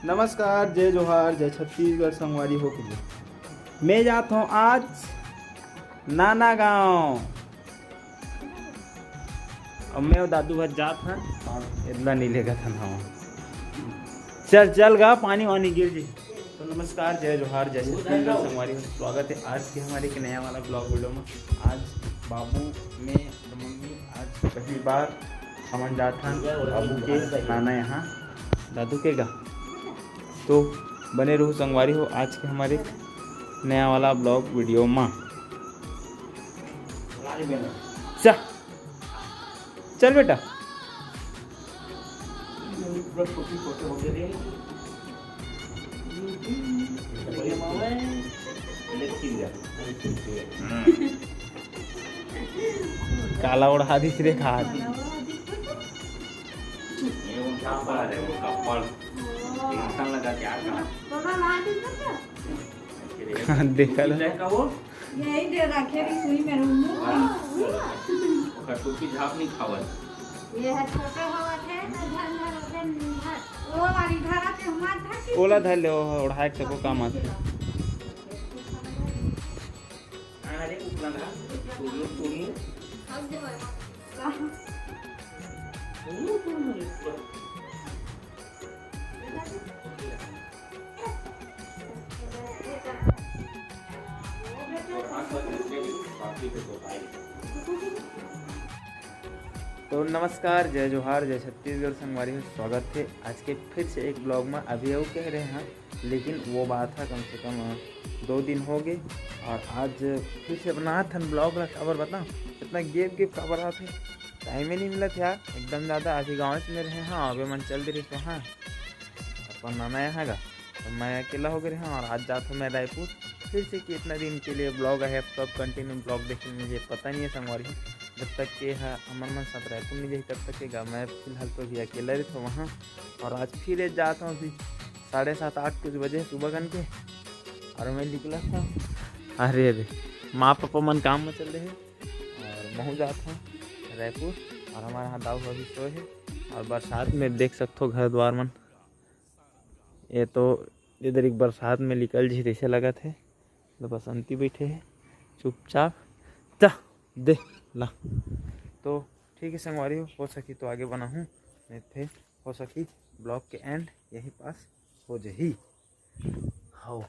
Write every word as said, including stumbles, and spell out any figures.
नमस्कार, जय जोहार, जय छत्तीसगढ़ संगवारी हो के। मैं जात हूँ आज नाना गांव। अब मैं अउ दादू भर जात हन, एदला नहीं लेगत हन हम। चल चल गा, पानी वानी गिर जी। तो नमस्कार, जय जोहार, जय छत्तीसगढ़ संगवारी हो। स्वागत है आज के हमारे एक नया वाला ब्लॉग वीडियो में। आज बाबू, मैं और मम्मी आज पहली बार हमन जात हन बाबू के नाना यहाँ, दादू के गा। तो बने रहू संगवारी हो आज के हमारे नया वाला ब्लॉग वीडियो में। चा, चल बेटा। काला ओढ़ा दिस रे खात। ये उनका पर है, उनका पर। टेंशन लगा क्या कहा? देखा लो। का वो? यही दे रखे भी सुई में रूम में। ओकर टोपी झाप नहीं खावत। ये है छोटे हवा थे, ना झन झन झन झन। वो वाली धरा के हुआ था कि ओला धर ले, ओढ़ाए के सको काम आथे। अरे, उपला ना, टुरलू, टुरलू। टुरलू, टुरलू, इसको। तो नमस्कार, जय जोहार, जय छत्तीसगढ़ संगवारी हो, स्वागत है आज के फिर से एक ब्लॉग में। अभी अउ कह रहे हैं, लेकिन वो बात है कम से कम दो दिन हो गए और आज फिर से बनात हन ब्लॉग ला। काबर बताओ, इतना gap gap काबर आत है, टाइम ही नहीं मिलत यार एकदम ज़्यादा। अभी गाँव में रहे हाँ, अबे मन चल दे रही तो हाँ अपन नाना यहाँ गा, तो मैं अकेला हो गए रहा और आज जात हूँ मैं रायपुर फिर से। कितना दिन के लिए ब्लॉग है, अब तो अब कंटिन्यू ब्लॉग देखे मुझे पता नहीं है संगवारी हो। जब तक के ह-, हमर मन साथ रायपुर नहीं जाही तब तक के गा। मैं फिलहाल तो अभी अकेला रही था वहाँ और आज फिर ये जात हूँ अभी साढ़े सात आठ कुछ बजे सुबह कन के। और मैं निकला था, अरे अरे, माँ पापा मन काम में चल रहे हैं और महू जात हूँ रायपुर। और हमारे यहाँ दाऊ अभी सोए है और बरसात में देख सकते हो घर द्वार मन, ये तो इधर एक बरसात में निकल जी जैसे लगत है। तो बसंती बैठे है चुपचाप, ता दे ला। तो ठीक है संगवारी हो, हो सकी तो आगे बनाहूँ, नहीं थे हो सकी ब्लॉग के एंड यही पास हो जही। हाँ,